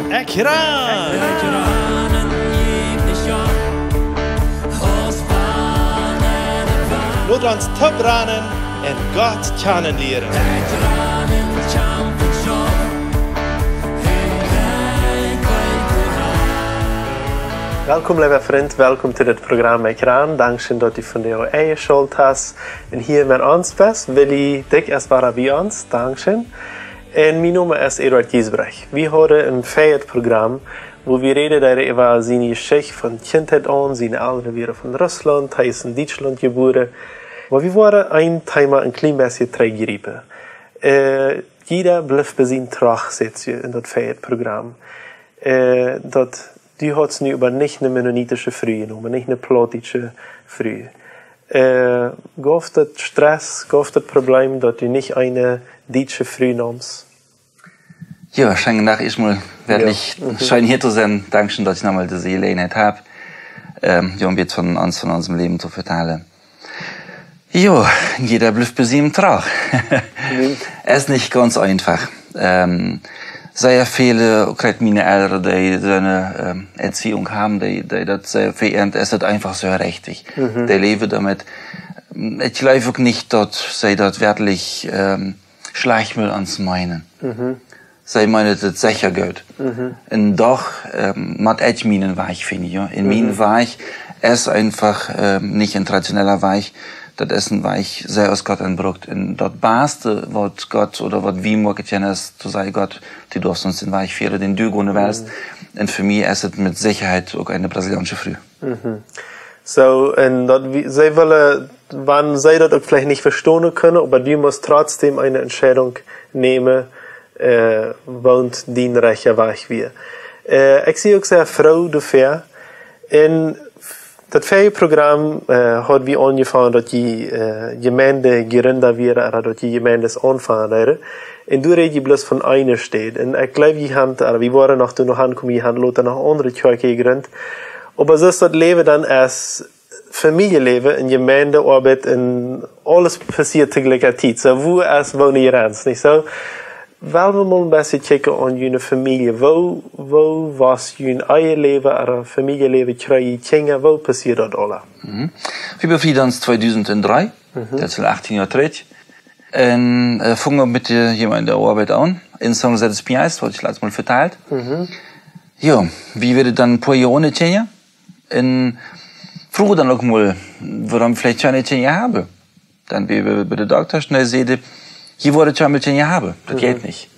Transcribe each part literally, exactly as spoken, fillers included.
Ekj ran! Lot ons toop ranen un Gott kjanen lieren. Welkom, leewa Frint, welkom to dit Programm Ekj ran. Dankscheen, daut du vondoag enjeschalt hast un hia met ons best. Willi Dyck es wada bie ons. Dankscheen. Un mien Nomen es Eduard Giesbrecht. Wie hauden een vieet Programm, wua wie räden äwa siene Jeschicht von Kjintheit aun. Siene Elren wieren von Russlaunt, hee es en Dietschlaunt jebuaren. Oba wie wellen een Thema een kjlien bät trigjgriepen. Äh, jieda blift bie sien Trach, säd see en daut vieet Programm. Äh, daut, du hast nu oba nich eene mennonitische Fru jenomen, nich eene plautdietsche Fru. Äh, gauf daut Stress, gauf daut Problem, daut du nich eene dietsche Fru neemst? Jo, schönen Dach, ieeschtmol werkjlich scheen hia to sennen. Dankscheen, daut ekj noch mol dise Jeläajenheit hab, ähm, jo, een bät von ons, von onsem Läwen to vetalen. Jo, jieda blift bie sien Trach. Es nich gaunz eenfach. Ähm, sea väle, uk miene Elren, dee soone, ähm, Erziehung haben, dee, dee daut sea veeent, es daut eenfach soo rechtich. Dee läwen doamet. Ekj jleew uk nich, daut see daut werkjlich, ähm, schlajcht met ons meenen. See meenen daut secha goot. Un doch, ähm, mott ekj mienen Wajch finjen, jo. Un mien Wajch es eenfach, ähm, nich een traditionella Wajch. Daut es een Wajch, soo aus Gott am brukt. Un daut baste, waut Gott ooda waut wie moaken kjennen, es to sajen: Gott, du doafst ons dän Wajch fieren, dän du gonen west. Un fa mie es et met Sechaheit uk eene brasiliaansche Fru. Soo, un daut wie, see wellen, wan see daut uk veleicht nich vestonen kjennen, oba du motst trotzdäm eene Entscheidunk nämen, äh, waut dien rajchta Wajch wia. Äh, ekj sie uk sea froo doafäa. Un daut vieede Programm, äh, haud wie aunjefongen, daut jie, äh, Jemeent jejrinjt wieren, ooda daut jie Jemeent aunfongen deeden. Un du rädst bloos von eene Städ. Un ekj jleew, jie haben, ooda wie woaren noch doa noch aunkomen, jie haben lota noch aundre Kjoakjen jejrinjt. Oba soo es daut Läwen dan, aus Famieljeläwen un Jemeent, Oabeit un aules passieet to jlikja Tiet. Soo, wua es woo ne Jrenz, nich soo? Well wie mol een bät kjikjen aun june Famielje. Woo, woo wia jun eejet Läwen, ooda Famieljeläwen, kjrieech jie Kjinja, woo passieed daut aules? Mhm. Wie befrieden ons tweedusent un dree, daut es aul achtieen Joa trigj. Un, äh, fungen met de Jemeent Oabeit aun, en São José dos Pinhais, waut ekj latst mol vetald. Jo, wie wieren dan een poa Joa one Kjinja. Un fruagen dan uk mol, wuarom veleicht kjeene Kjinja haben. Dan wia wie bie de Dokta un dee säd: "Jie woaren kjeene Kjinja haben. Daut jeit nich."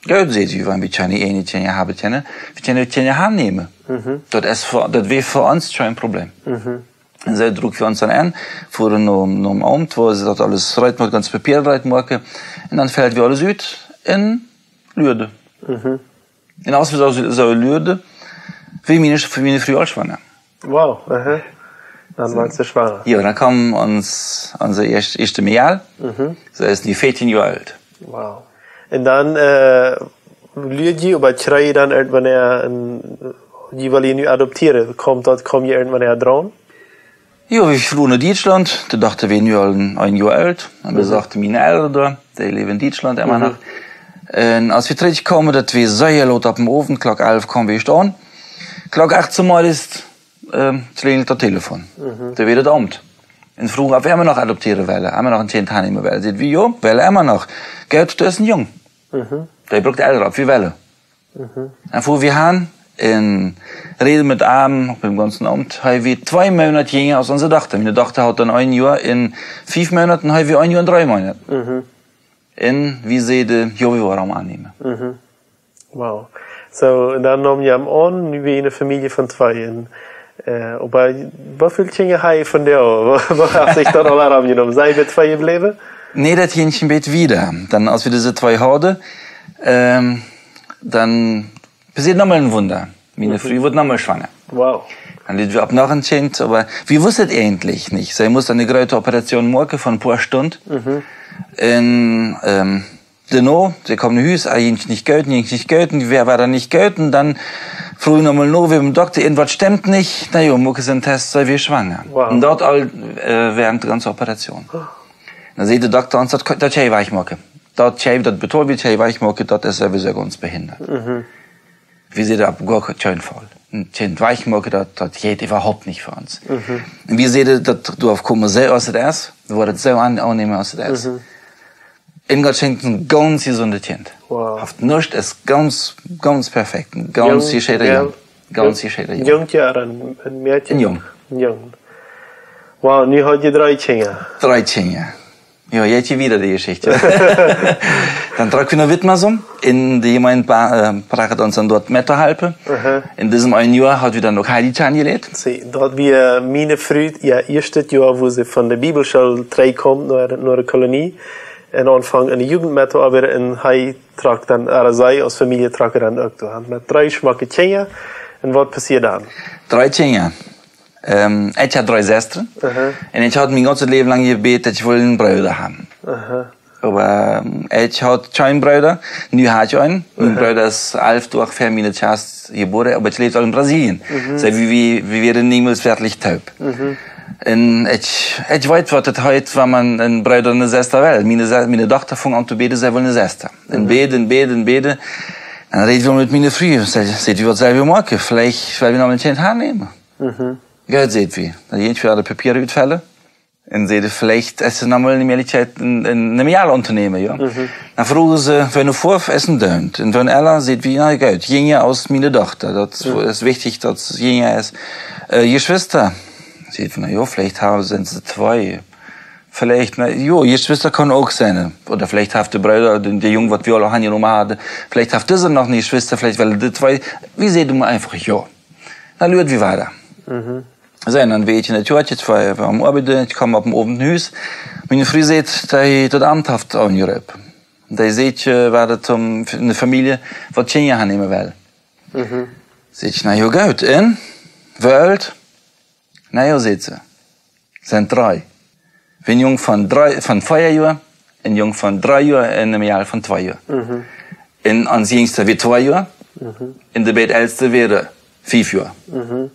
"Goot," säd see, "wan wie kjeene Kjinja haben kjennen, wie kjennen Kjinja aunnemen. Daut es fa, daut wia fa ons kjeen Problem." Un see druak ons dan aun, fuaren no, nom Aumt, wua see daut aules reed moaken, gaunz Papieren reed moaken. Un dan felt wie aules ut un luaden. Un aus wie soo, soo luaden, wia miene, miene Fru aul schwanger. Wow, aha. Dan wia see schwanger. Jo, dan kjeem ons, onse ieescht-, ieeschte Mejal. See es nu vieetieen Joa oolt. Wow. Un dan, äh, luaden jie, oba kjrieech dan irjentwanea een, jie wellen nu adoptieren. Kjemt daut, kjemt irjentwanea doaraun? Jo, wie fuaren no Dietschlaunt. Doa dochten wie nu aul een, een Joa oolt. Un wie besochten miene Elren doa. Dee läwen en Dietschlaunt emma noch. Un aus wie trigjkjeemen, daut wia sea lot opp dän Owent, Klock alf kjeemen wie aun. Klock acht zemorjes, ähm, klinjelt daut Telefon. Doa wia daut Aumt. Un fruagen, auf wie emma noch adoptieren wellen, emma noch een Kjint aunnemen wellen. Säd wie: "Jo, wellen emma noch. Goot, daut es een Jung. Dee brukt Elren, auf wie wellen." Dan fuaren wie han un räden met am, met däm gaunzen Aumt. Hee wia twee Moonat jinja aus onse Dochta. Miene Dochta haud dan een Joa un fief Moonat un hee wia een Joa un dree Moonat. Un wie säden: "Jo, wie woaren am aunnemen." Wow. Soo, dan neem jie am aun, nu wia eene Famielje von twee. Un, äh, oba woo väl Kjinja hab jie von doa? Woo, woo haft sikj daut aula aunjenomen? Sent jie bie twee jebläwen? Nä, daut jinkj een bät wieda. Dan, aus wie dise twee hauden, ähm, dan passieed noch mol een Wunda. Miene Fru wort noch mol schwanger. Wow. Dan luaden wie opp noch een Kjint, oba wie wisten et eejentlich nich. See must eene groote Operation moaken von een poa Stunden. Un, ähm, doano, see kjeem no Hus, ah, jinkj nich goot, jinkj nich goot, un wia, wia dan nich goot, un dan fruag ekj noch mol no biem Dokta, irjentwaut stemt nich. Na jo, moaken see een Test, see wia schwanger. Wow. Un daut aul, äh, wäarent de gaunze Operation. Dan säd de Dokta ons, daut, daut kjenn jie wajchmoaken. Daut kjenn jie, daut betool wie, kjenn jie wajchmoaken, daut es sowieso gaunz behindat. Wie säden, opp goa kjeen Faul. Een Kjint wajchmoaken, daut, daut jeit äwahaupt nich fa ons. Un wie säden, daut doa opp komen soo aus et es, woat et soo aun-, aunnämen aus et es. Un Gott schenkjt een gaunz jesundet Kjint. Wow. Haft nuscht, es gaunz, gaunz perfekt. Een gaunz jescheeta Jung. Gaunz jescheeta Jung. Jung, jo, een, een Mäakje. Een Jung. Een Jung. Wow, nu haft jie dree Kjinja. Dree Kjinja. Jo, jeit je wieda dee Jeschicht. Dan trocken wie no Witmarsum. Un de Jemeent ba-, äh, brocht ons dan doa met to halpen. Aha. En disen eenen Joa haud wie dan uk Heidi kjanen jelieet. See, daut wia miene Fru, jo, ieeschtet Joa, wua see von de Bibelschool trigjkjeem no, no de Kolonie. Un aunfunk enne Jugend met to oabeiden un hee trock dan, ea see aus Famielje trock dan uk doa. Met dree schmocke Kjinja. Un waut passieed dan? Dree Kjinja. Ähm, ekj haud dree Sestren. Aha. Un ekj haud mien gaunzet Läwen lang jebät, daut ekj wull eenen Brooda haben. Aha. Oba, ähm, ekj haud kjeen Brooda. Nu hab ekj eenen. Mien Aha. Brooda es alf Doag ver miene Kjast jebuaren, oba ekj läw aul en Brasilien. Mhm. Soo, wie, wie, wie wieren niemols werkjlich toop. Mhm. Un ekj, ekj weet, waut et heet, wan eena een Brooda un eene Sesta well. Miene Se-, miene Dochta funk aun to bäden, see wull eene Sesta. Un Mhm. bäden, bäden, bäden. Dan räd wie met miene Fru. See, säd wie, waut sell wie moaken? Veleicht well wie noch een Kjint aunnämen. Mhm. Jo, säd wie. Dan jinkj wie de Papieren utfellen. Un säd, veleicht es et noch mol eene Mäajlichkjeit, een, een, een Mejal auntonämen, jo. Mhm. Dan fruach see, woo ne Foaw es un doonen. Un woo ella, säd wie, na goot, jinja aus miene Dochta. Daut Mhm. es wichtich, daut see jinja es. Äh, Jeschwista? Säd wie, na jo, veleicht haben, sent see twee. Veleicht, na jo, Jeschwista kaun uk sennen. Ooda veleicht haft de Brooda, de, de Jung, waut wie aul aunjenomen hauden, veleicht haft dise noch eene Jeschwista, veleicht wellen dee twee. Wie säden mau eefach jo. Dan luad wie wieda. Mhm. Soo, dan wia ekj en daut Joa, ekj wia, wia aum Oabeiden, ekj kjeem opp eenen Owent no Hus. Miene Fru säd, daut daut Amt haft aunjeroopen. Dee säd, äh, wia daut om eene Famielje, waut Kjinja aunnämen well. Mhm. Säd ekj, na jo, goot, un? Woo oolt? Na jo, säd see, sent dree. Een Jung von dree, von vea Joa, een Jung von dree Joa un een Mejal von twee Joa. Mhm. Un ons jinjsta wia twee Joa, Mhm. un de beid elste wieren fief Joa. Mhm.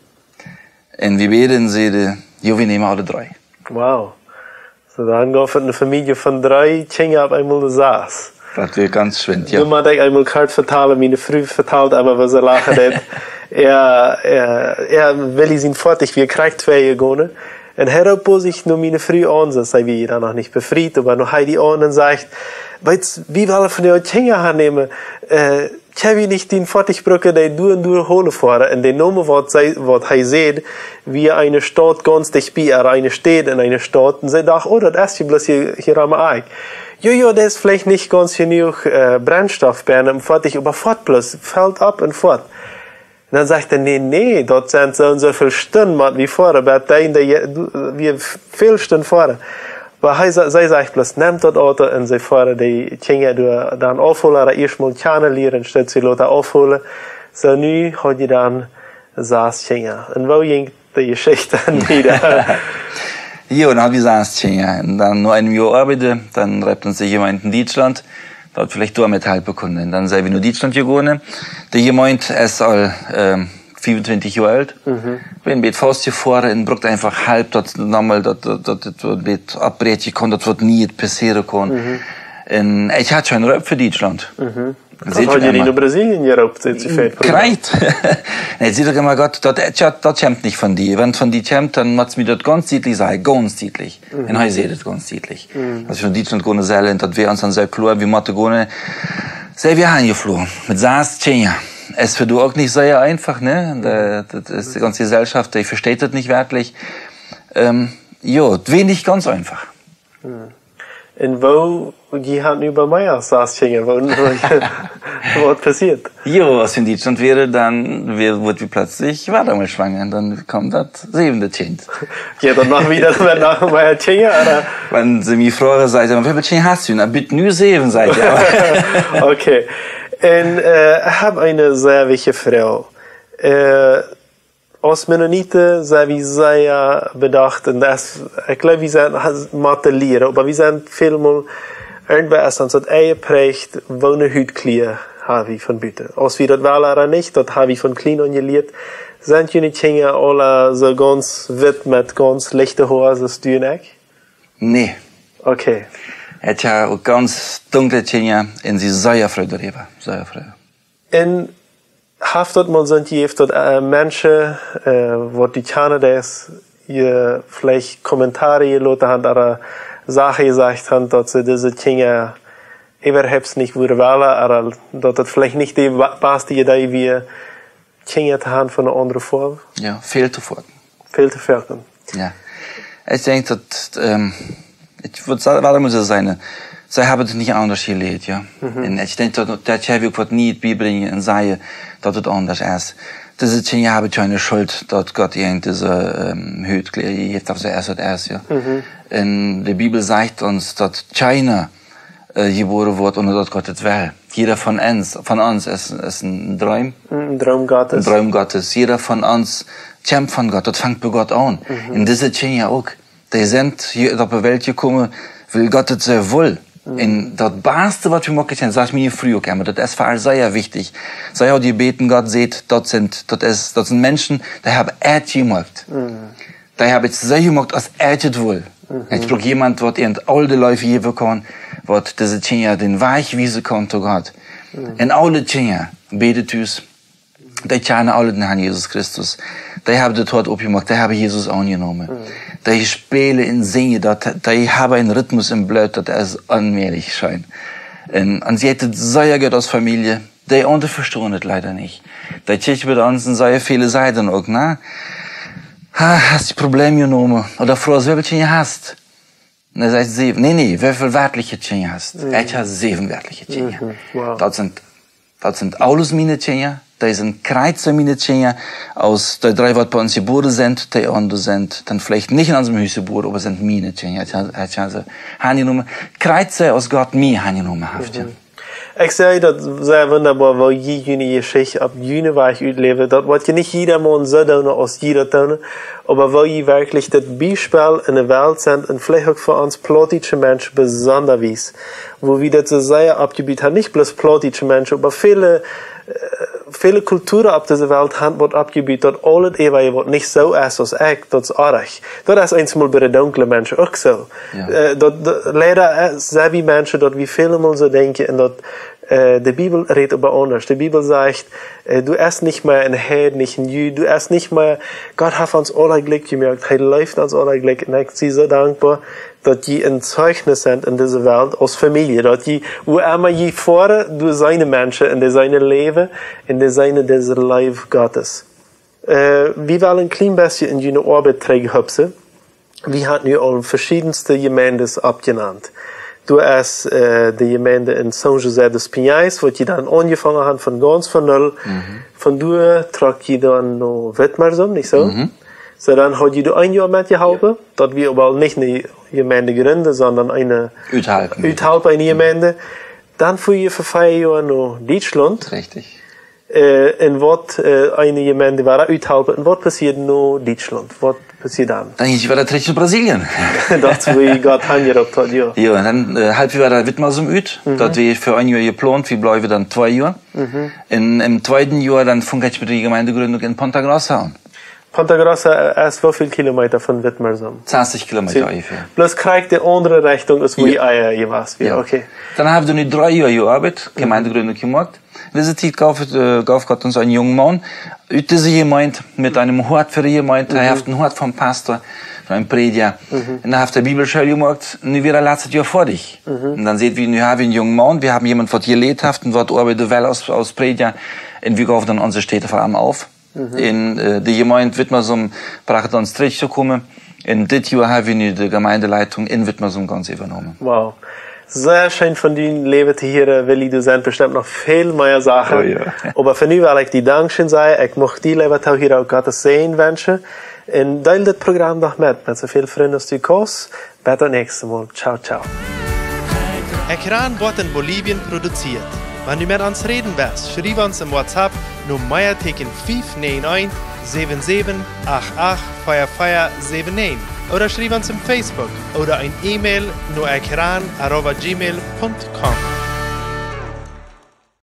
Un wie bäden, säden, jo, wie nämen aule dree. Wow. Soo, dan gauf et eene Famielje von dree Kjinja opp eemol no sas. Daut wia gaunz schwind, jo. Nu mott ekj eemol kort vetalen, miene Fru vetalt emma, woo see lachen deit. Jo, jo, jo, Willi sien Foatich wia krakjt twei jegonen. Un hee roopt sikj no miene Fru aun, see wia dan noch nich befriet, oba no Heidi aun un sajcht, weetst, wie wellen von dee Kjinja aunnämen, äh, kjenn wie nich dän Foatich brucken, dee doa un doa holen foaren. Un de Nomen, waut see, waut hee säd, wia eene Staut gaunz dicht bie, ooda eene Staut en eene Staut. Un see docht, oh, daut es je bloos hia, hia aum Ekj. Jo, jo, doa es veleicht nich gaunz jenuach, äh, Brennstoff bie eenen Foatich, oba foat bloos, felt opp un foat. Un dan sajcht hee, nä, nä, daut sent soo un soo väl Stunden, mott wie foaren, bat dee, dee, wie väl Stunden foaren. Oba hee sa-, see sajcht bloos, nemm daut Auto un see foaren de Kjinja doa dan aufholen, ooda ieescht mol kjanen lieren, staut see lota aufholen. Soo, nu haft jie dan sas Kjinja. Un woo jinkj de Jeschicht dan wieda? Jo, dan haud wie sas Kjinja. Un dan no eenem Joa Oabeiden, dan roopt ons de Jemeent en Dietschlaunt, daut wie veleicht doa met halpen kunnen. Un dan sent wie no Dietschlaunt jegonen. De Jemeent es aul, ähm, fiefuntwintich Joa oolt. Mhm. Wie sent een bät faust jefoaren un brukt eefach Help, daut nochmol, daut, daut, daut et een bät oppbräakjen kaun, daut waut nich passieren kaun. Mhm. Un ekj haud kjeen Roop fa Dietschlaunt. Mhm. Daut haud jie nich no Brasilien jeroopt, säd see fäa. Krakjt. Nä, see sajcht emma, Gott, daut, daut, daut kjemt nich von die. Wan et von die kjemt, dan motst mie daut gaunz dietlich sajen, gaunz dietlich. Mhm. Un hee säd et gaunz dietlich. Mhm. Aus wie no Dietschlaunt gonen sellen, daut wia ons dan soo kloa, wie motten gonen, sent wie aunjeflogen. Met sas Kjinja. Es fa die uk nich sea eefach, nä? De, daut es de gaunze Jesellschaft, dee vesteit daut nich werkjlich. Ähm, jo, et wia nich gaunz eefach. Mhm. Un woo, jie hauden nu bie mie aus sas Kjinja, woo, woo, waut passieet? Jo, aus wie en Dietschlaunt wieren, dan wia, wort wie plötzlich, wia wie mol schwanga, dan kjeem daut säwende Kjint. Jo, dan noch wieda, dan noch mea Kjinja, ooda? Wan see mie froagen, saj ekj, woo väl Kjinja hast du? Na, bat nu säwen, saj ekj. Okay. Un, äh, ekj hab eene sea wichtje Froag. Äh, aus Mennoniten sent wie sea bedacht, un daut es, ekj jleew, wie sent, ha-, motten lieren, oba wie sent välmol, irjentwäa es ons daut enjepräacht, woone Hutkloa ha wie von buten. Aus wie daut wellen ooda nich, daut ha wie von kjlien aun jelieet. Sent june Kjinja aule soo gaunz witt met gaunz lichte Hoa, soo aus du un ekj? Nä. Okay. Ekj hab uk gaunz dunkle Kjinja un see sea froo doaräwa, sea froo. Un Haft daut mol soont jejäft, daut, äh, Menschen, äh, waut du kjanen deist, je veleicht Kommentare jeloten haben ooda Sachen jesajcht haben, daut see dise Kjinja äwahaupt nich wudden wellen, ooda daut et veleicht nich de ba-, baste Idee wia, Kjinja to haben von eene aundre Foarm? Jo, väl to foaken. Väl to foaken. Jo. Ekj denkj daut, ähm, ekj wudd sa-, wuarom mott et sennen? See haben et nich aundasch jelieet, jo. Mhm. Un ekj denkj daut, daut jie uk waut nich biebrinjen un sajen, daut et aundasch es. Dise Kjinja haben kjeene Schult, daut Gott an dise, ähm, Hut jejäft haft, soo aus et es, jo. Mhm. Un de Bibel sajcht ons, daut kjeena äh, jebuaren woat, onen daut Gott et well. Jieda von ons, von ons es, es een Droom. Een Droom Gottes. Een Droom Gottes. Jieda von ons kjemt von Gott. Daut fangt bie Gott aun. Mhm. Un dise Kjinja uk. Dee sent hia opp de Welt jekomen, wiels Gott et soo well. Mhm. Un daut baste, waut wie moaken kjennen, sajcht miene Fru uk emma, daut es fa äa sea wichtich. See haft jebät, Gott sajcht, daut sent, daut es, daut sent Menschen, dee haben et jemoakt. Mhm. Dee hab ekj soo jemoakt aus ekj et well. Mhm. Ekj bruck jemaunt, waut an aul de Leew jäwen kaun, waut dise Kjinja dän Wajch wiesen kaun to Gott. Mhm. Un aule Kjinja, bäde tus, dee kjanen aule dän Harn Jesus Christus. Dee haben daut Hoat opjemoakt, dee haben Jesus aunjenomen. Mhm. Dee spälen un sinjen, daut, dee haben een Rhythmus em Bloot, daut es onmäajlich scheen. Un, un see haben et sea goot aus Famielje. Dee aundre vestonen et leida nich. Daut kjikjt bie ons aun sea väle Sieden uk, nä? Ha, hast du Problem jenomen? Ooda froagen, woo väl Kjinja hast? Un dan sajcht see, nä, nä, woo väl werkjliche Kjinja hast? Mhm. Ekj hab säwen werkjliche Kjinja. Mhm, wow. Daut sent, daut sent aules miene Kjinja, dee sent krakjt soo miene Kjinja, aus dee dree, waut bie ons jebuaren sent, dee aundre sent dan veleicht nich en onsem Hus jebuaren, oba sent miene Kjinja. Ekj hab, ekj hab see aunjenomen, krakjt soo aus Gott mie aunjenomen haft, jo. Mhm. Ekj see daut sea wundaboa, woo jie june Jeschicht opp june Wajch utläwen. Daut woat je nich jieda Maun soo doonen aus jie daut doonen, oba woo jie werkjlich daut Biespel en de Welt sent un veleicht uk fa ons plautdietsche Menschen besonda wies. Woo wie daut soo sea oppjebut haben, nich bloos plautdietsche Menschen, oba väle, äh, väle Kulturen opp dise Welt haben waut oppjebut, daut aulet äwa waut nich soo es aus ekj, daut es oajch. Daut es eensmol bie de dunkle Menschen uk soo. Jo. Äh, daut, daut, leida, äh, sent wie Menschen, daut wie välemol soo denkjen un daut, äh, de Bibel rät oba aundasch. De Bibel sajcht, äh, du best nich mea een Heid, nich een Jud, du best nich mea, Gott haft ons aule jlikj jemoakt, hee leeft ons aule jlikj. Un ekj sie soo dankboa, daut jie een Zeichnis sent en dise Welt aus Famielje, daut jie, wua emma jie foaren, doa sent Menschen un dee sent Läwen un dee sent dise Leew Gottes. Äh, wie wellen een kjlien bät en june Oabeit trigjhopsen. Wie haben nu aul veschiedenste Jemeenten oppjenant. Du hast, äh, de Jemeent en San José dos Pinhais, waut jie dan aunjefongen haben von gaunz von null. Mhm. Von doa trock jie dan no Witmarsum, nich soo? Mhm. Soo, dan haud jie doa een Joa metjeholpen. Jo. Daut wia oba nich eene Jemeent jründen, sonda eene Uthalpen. Uthalpen, eene Jemeent. Dan fua jie fa vea Joa no Dietschlaunt. Richtig. Äh, un waut, äh, eene Jemeent wia uthalpen, un waut passieed no Dietschlaunt? Waut passieed dan? Dan jinkj wie wada trigj no Brasilien. Daut wia Gott aunjeroopt haud, jo. Jo, un dan, äh, halpen wie wada Witmarsum ut. Mhm. Daut wia fa een Joa jeplont, wie bleewen dan twee Joa. Mhm. Un em tweeden Joa dan funk ekj met de Jemeentegründunk en Ponta Grossa aun. Ponta Grossa, äh, es woo väl Kilometa von Witmarsum? Sastich Kilometa onjefäa. Bloos krakjt de aundre Rechtunk aus wua jie ea jewast wieren. Jo. Okay. Dan hab wie nu dree Joa jeoabeit, mhm, Jemeentegründunk jemoakt. En dise Tiet jeef, äh, jeef Gott ons eenen jungen Maun ut dise Jemeent met een Hoat fa de Jemeent. Mhm. Hee haud een Hoat von Pastor, von een Prädja. Mhm. Un dan haud hee Bibelschool jemoakt. Nu wia hee latst Joa foadich. Mhm. Un dan säden wie, nu hab wie eenen jungen Maun, wie haben jemaunt, waut jelieet haft un waut oabeiden well aus, aus Prädja. Un wie jeewen dan onse Städ fa am auf. Mhm. Un, äh, de Jemeent Witmarsum brocht ons trigj to komen. Un dit Joa hab wie nu de Jemeenteleitunk en Witmarsum gaunz äwajenomen. Wow. Sea scheen von dien Läwen to hieren, Willy. Doa sent bestemt noch väl mea Sachen. Oh jo. Oba fa nu well ekj die dankscheen sajen. Ekj mucht die, leewa Toohiera, uk Gottes Säajen wenschen. Un deel dit Program doch met, met soo väl Frind aus du kaust. Bat daut näakjste Mol. Ciao, ciao. Ekran woat en Bolivien produzieet. Wan du met ons räden west, schriew ons em WhatsApp no Meateken fief näajen eent, säwen säwen acht acht, vea vea säwen näajen. Ooda schriew ons em Facebook ooda een E-Mail no ekran arroba gmail punkt com.